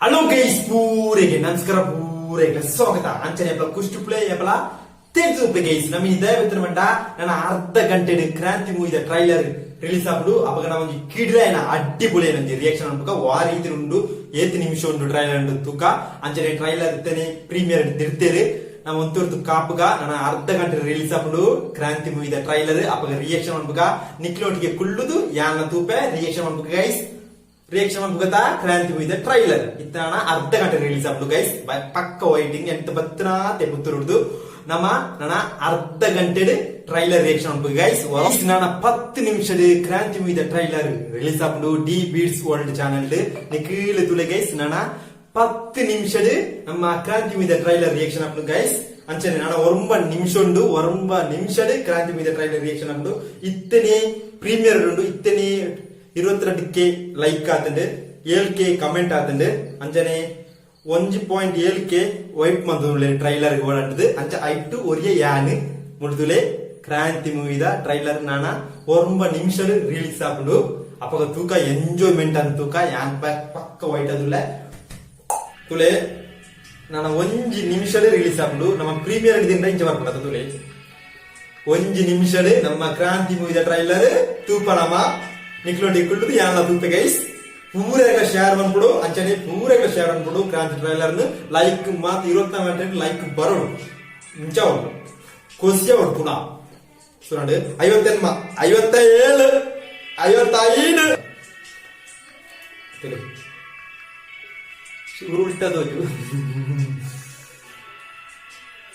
Hello guys, ಪೂರೆಗೆ ನಮಸ್ಕಾರ, ಪೂರೆಗೆ ಸ್ವಾಗತ. ಅಂಚನೆ ಎಪ್ಪಲ ಕುಷ್ಟು ಪ್ಲೇ ಎಪ್ಪಲ ತೆಗೆದು ಗೈಸ್. ನಮ್ಮ ದಯವಿತ್ತು ಮಂಡ ನನ್ನ ಅರ್ಧ ಗಂಟೆ ಕ್ರಾಂತಿ ಮೂವಿದ ಟ್ರೈಲರ್ ರಿಲೀಸ್ ಆಪುಂಡು. ಅಪಗ ನಾ ಒಂಜಿ ಕಿಡ್ಲ ಏನ ಅಡ್ಡಿ ಪುಳೆ ಒಂಜಿ ರಿಯಾಕ್ಷನ್ ಅನ್ಪುಕ. ವಾ ರೀತಿ ಉಂಡು, ಏತ್ ನಿಮಿಷ ಉಂಡು ಟ್ರೈಲರ್ ಉಂಡು ತೂಕ. ಅಂಚನೆ ಟ್ರೈಲರ್ ಇತ್ತನೆ ಪ್ರೀಮಿಯರ್ ದಿರ್ತೇರು. ನಮ್ಮ ಒಂತೂರ್ದು ಕಾಪುಗ ನನ್ನ ಅರ್ಧ ಗಂಟೆ ರಿಲೀಸ್ ಆಪುಂಡು ಕ್ರಾಂತಿ ಮೂವಿದ ಟ್ರೈಲರ್. ಅಪಗ ರಿಯಾಕ್ಷನ್ ಅನ್ಪುಗ. ನಿಕ್ಲೋಟಿಗೆ ಕುಳ್ಳುದು ಯಾನ ತೂಪೆ ರಿಯಾಕ್ಷನ್ ಅನ್ಪುಗ ಗೈಸ್. ರಿಯಾಕ್ಷನ್ ಮನ್ಪುಗತ ಕ್ರಾಂತಿ ಮೂವಿದ ಟ್ರೈಲರ್ ಇತ್ತನ ಅರ್ಧ ಗಂಟೆ ರಿಲೀಸ್ ಆಪುಂಡು ಗೈಸ್. ಪಕ್ಕ ವೈಟಿಂಗ್ ಎಂತ ಬತ್ತನ ತೆಪುತ್ತುರುಡ್ದು ನಮ್ಮ ನನ್ನ ಅರ್ಧ ಗಂಟೆ ಟ್ರೈಲರ್ ರಿಯಾಕ್ಷನ್ ಮನ್ಪುಗ ಗೈಸ್. ನನ್ನ 10 ನಿಮಿಷದ ಕ್ರಾಂತಿ ಮೂವಿದ ಟ್ರೈಲರ್ ರಿಲೀಸ್ ಆಪುಂಡು ಡಿ ಬೀಡ್ಸ್ ವರ್ಲ್ಡ್ ಚಾನಲ್. ನಿಕೀಳು ತುಲೆ ಗೈಸ್. ನನ್ನ 10 ನಿಮಿಷದ ನಮ್ಮ ಕ್ರಾಂತಿ ಮೂವಿದ ಟ್ರೈಲರ್ ರಿಯಾಕ್ಷನ್ ಆಪುಂಡು ಗೈಸ್. ಅಂಚನೆ ನಾನು ಒರಂಬ ನಿಮಿಷ ಉಂಡು, ಒರಂಬ ನಿಮಿಷದ ಕ್ರಾಂತಿ ಮೂವಿದ ಟ್ರೈಲರ್ ರಿಯಾಕ್ಷನ್ ಆಪುಂಡು. ಇತ್ತನೆ ಪ್ರೀಮಿಯರ್ ಉಂಡು. ಇತ್ತನೆ 22 ಕೆ ಲೈಕ್ ಆತಂಡು, 7 ಕೆ ಕಮೆಂಟ್ ಆತಂಡು. ಅಂಚನೆ 1.7 ಕೆ ವೈಟ್ ಮಂತುಲೆ ಟ್ರೈಲರ್ ಓಡಾಟದು. ಅಂಚ ಐಟು ಒರಿಯ ಯಾನ್ ಮುಡ್ದುಲೆ. ಕ್ರಾಂತಿ ಮೂವಿದ ಟ್ರೈಲರ್ ನಾನ ಒರಂಬ ನಿಮಿಷ ರಿಲೀಸ್ ಆಪುಂಡು. ಅಪಗ ತೂಕ ಎಂಜಾಯ್ಮೆಂಟ್ ಅಂತ ತೂಕ. ಯಾನ್ ಪಕ್ಕ ವೈಟ್ ಅದುಲೆ ತುಲೆ. ನಾನು ಒಂಜಿ ನಿಮಿಷ ರಿಲೀಸ್ ಆಪುಂಡು. ನಮ್ಮ ಪ್ರೀಮಿಯರ್ ದಿಂದ ಇಂಚ ಬರ್ಪುಂಡು ತುಲೆ. ಒಂಜಿ ನಿಮಿಷಡ್ ನಮ್ಮ ಕ್ರಾಂತಿ ಮೂವಿದ ಟ್ರೈಲರ್ ತೂಪ ನಮ. ನಿಕ್ಲೋಟಿ ಕುಳ್ಳುದು ಯಾನ್ಲ ತೂಪೆ ಗೈಸ್. ಪೂರೆಗ ಶೇರ್ ಮನ್ಪುಡು. ಅಂಚನೆ ಪೂರೆಗ ಶೇರ್ ಮನ್ಪುಡು ಕ್ರಾಂತಿ ಟ್ರೈಲರ್. ಲೈಕ್ ಮಾತ್ 24 ಗಂಟೆ ಲೈಕ್ ಬರೋಡು. ಇಂಚ ಉಂಟು ಕೊಸಿಯ ಉಂಟು ಪುನಃ ಸುರಂಡು. 58, 57, 55. ಉರುಳ್ತಾ ತೋಜು.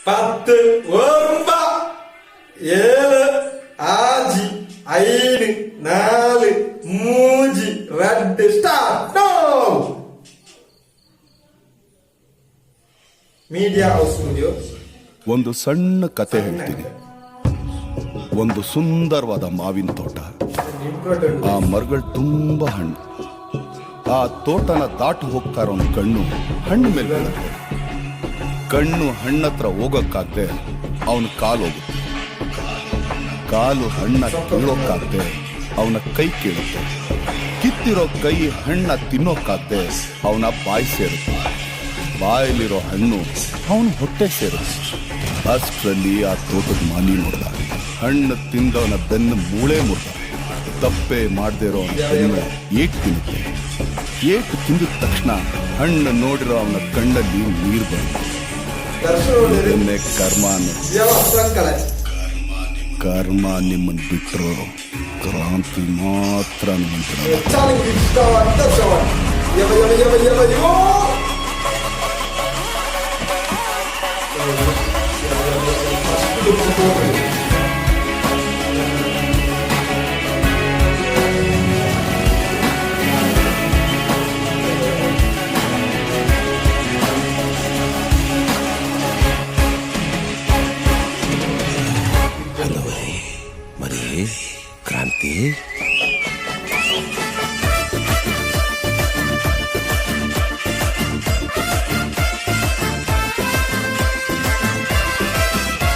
10, 9, 7, 6, 5, 4, 3, 2, start. Media house studio. ಒಂದು ಸಣ್ಣ ಕತೆ ಹೇಳ್ತೀನಿ. ಒಂದು ಸುಂದರವಾದ ಮಾವಿನ ತೋಟ. ಆ ಮರಗಳು ತುಂಬಾ ಹಣ್ಣು. ಆ ತೋಟನ ದಾಟು ಹೋಗ್ತಾ ಇರೋ ಅವ್ನ ಕಣ್ಣು ಹಣ್ಣು ಮೇಲೆ ಬೀಳುತ್ತೆ. ಕಣ್ಣು ಹಣ್ಣತ್ರ ಹೋಗೋಕ್ಕಾಗದೆ ಅವನ ಕಾಲು ಹೋಗುತ್ತೆ. ಕಾಲು ಹಣ್ಣ ಕೀಳೋಕ್ಕಾಗದೆ ಅವನ ಕೈ ಕೀಳುತ್ತೆ. ಕಿತ್ತಿರೋ ಕೈ ಹಣ್ಣ ತಿನ್ನೋಕ್ಕಾಗದೆ ಅವನ ಬಾಯಿ ಸೇರುತ್ತೆ. ಬಾಯಲ್ಲಿರೋ ಹಣ್ಣು ಅವನ ಹೊಟ್ಟೆ ಸೇರುತ್ತೆ. ಅಷ್ಟರಲ್ಲಿ ಆ ತೋಟದ ಮಾಲಿ ನೋಡ್ದ. ಹಣ್ಣು ತಿಂದವನ ಬೆನ್ನು ಮೂಳೆ ಮುರ್ದ. ತಪ್ಪೇ ಮಾಡದೇ ಇರೋ ಅವನ ಬೆನ್ನು ಏಟ್ ತಿನ್ನುತ್ತೆ. ಏಟು ತಿಂದಿದ ತಕ್ಷಣ ಹಣ್ಣು ನೋಡಿರೋ ಅವನ ಕಣ್ಣಲ್ಲಿ ನೀರು ಬರುತ್ತೆ. ಇದನ್ನೇ ಕರ್ಮ ಅನ್ನೋದು. ಕರ್ಮ ನಿಮ್ಮನ್ ಬಿಟ್ಟರು ಕ್ರಾಂತಿ ಮಾತ್ರ ನಿಮ್ಮನ್ ಬಿಡಲ್ಲ. ಯವ ಯವ ಯವ ಯವ ಯೋ. ಹಲೋ ಮರಿ ಕ್ರಾಂತಿ.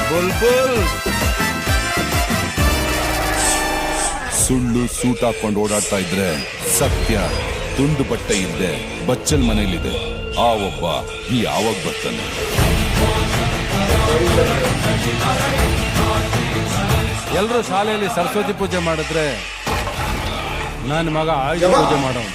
ಬುಲ್ಬುಲ್, ಸುಳ್ಳು ಸೂಟ್ ಹಾಕೊಂಡು ಓಡಾಡ್ತಾ ಇದ್ರೆ ಸತ್ಯ ತುಂಡು ಬಟ್ಟೆ ಇದ್ದೆ ಬಚ್ಚಲ್ ಮನೇಲಿದೆ. ಆ ಒಬ್ಬ ಯಾವಾಗ ಬರ್ತಾನೆ? ಎಲ್ಲರೂ ಶಾಲೆಯಲ್ಲಿ ಸರಸ್ವತಿ ಪೂಜೆ ಮಾಡಿದ್ರೆ ನನ್ನ ಮಗ ಆಯುಧ ಪೂಜೆ ಮಾಡೋನು.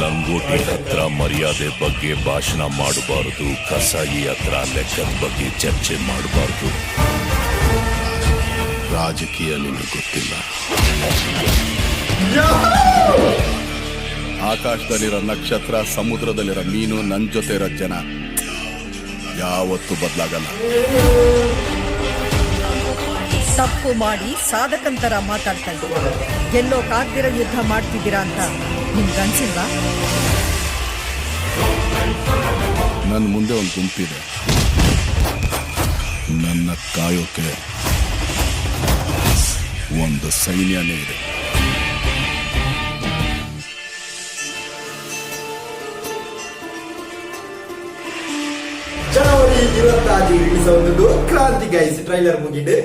ಲಂಗೋಟಿ ಹತ್ರ ಮರ್ಯಾದೆ ಬಗ್ಗೆ ಭಾಷಣ ಮಾಡಬಾರದು. ಕಸಾಯಿ ಹತ್ರ ಲೆಕ್ಕದ ಬಗ್ಗೆ ಚರ್ಚೆ ಮಾಡಬಾರದು. ರಾಜಕೀಯ ನಿನಗೆ ಗೊತ್ತಿಲ್ಲ. ಆಕಾಶದಲ್ಲಿರೋ ನಕ್ಷತ್ರ, ಸಮುದ್ರದಲ್ಲಿರೋ ಮೀನು, ನನ್ ಜೊತೆ ಇರೋ ಜನ ಯಾವತ್ತೂ ಬದಲಾಗಲ್ಲ. ತಪ್ಪು ಮಾಡಿ ಸಾಧಕಂತರ ಮಾತಾಡ್ತಾ ಇದ್ದೀರಾ. ಗೆಲ್ಲೋಕಾಗ್ದಿರೋ ಯುದ್ಧ ಮಾಡ್ತಿದ್ದೀರಾ ಅಂತ ನಿಮ್ಗನ್ಸಿಲ್ವಾ? ನನ್ನ ಮುಂದೆ ಒಂದು ಗುಂಪಿದೆ. ನನ್ನ ಕಾಯೋಕೆ ಒಂದು ಸೈನ್ಯನೇ ಇದೆ. ಜನವರಿ 26 ರಿಲೀಸ್ ಆಗುವುದು ಕ್ರಾಂತಿ ಗೈಸ್. ಟ್ರೈಲರ್ ಮುಗಿಡು.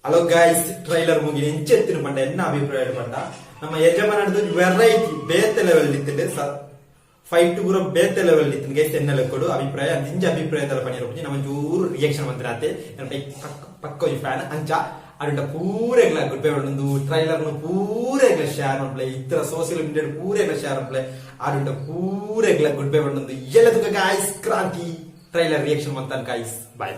ಹಲೋ ಗಾಯ್ಸ್, ಟ್ರೈಲರ್ ಮುಗಿ ಎಂಚೆತ್ತಿನ ಪಂಡ ಎನ್ನ ಅಭಿಪ್ರಾಯ ಪಂಡ, ನಮ್ಮ ಯಜಮಾನದ ವೆರೈಟಿ ಬೇತೆ ಲೆವೆಲ್ ಇತ್ತಿಂಡು. ಫೈಟ್ ಪೂರ ಬೇತೆ ಲೆವೆಲ್ ಇತ್ತಿನ ಗೈಸ್. ಎನ್ನ ಲೆಕ್ಕಡು ಅಭಿಪ್ರಾಯ ದಿಂಜ ಅಭಿಪ್ರಾಯ ತಲ ಪಣಿರ ನಮ್ಮ ಜೋರು ರಿಯಾಕ್ಷನ್ ಬಂದಿರಾತೆ. ಪಕ್ಕ ಪಕ್ಕ ಫ್ಯಾನ್ ಅಂಚ ಅಡುಂಟ ಪೂರೆಗ್ಲ ಗುಡ್ ಬೈ. ಒಂದು ಟ್ರೈಲರ್ ಪೂರೆಗ್ಲ ಶೇರ್ ಮಲ್ಪಲೆ. ಇತರ ಸೋಷಿಯಲ್ ಮೀಡಿಯಾ ಪೂರೆಗ್ಲ ಶೇರ್ ಮಲ್ಪಲೆ. ಅಡುಂಟ ಪೂರೆಗ್ಲ ಗುಡ್ ಬೈ. ಒಂದು ಎಲ್ಲದಕ್ಕ ಗಾಯ್ಸ್, ಕ್ರಾಂತಿ ಟ್ರೈಲರ್ ರಿಯಾಕ್ಷನ್ ಮಂತಾನ್ ಗಾಯ್ಸ್. ಬಾಯ್.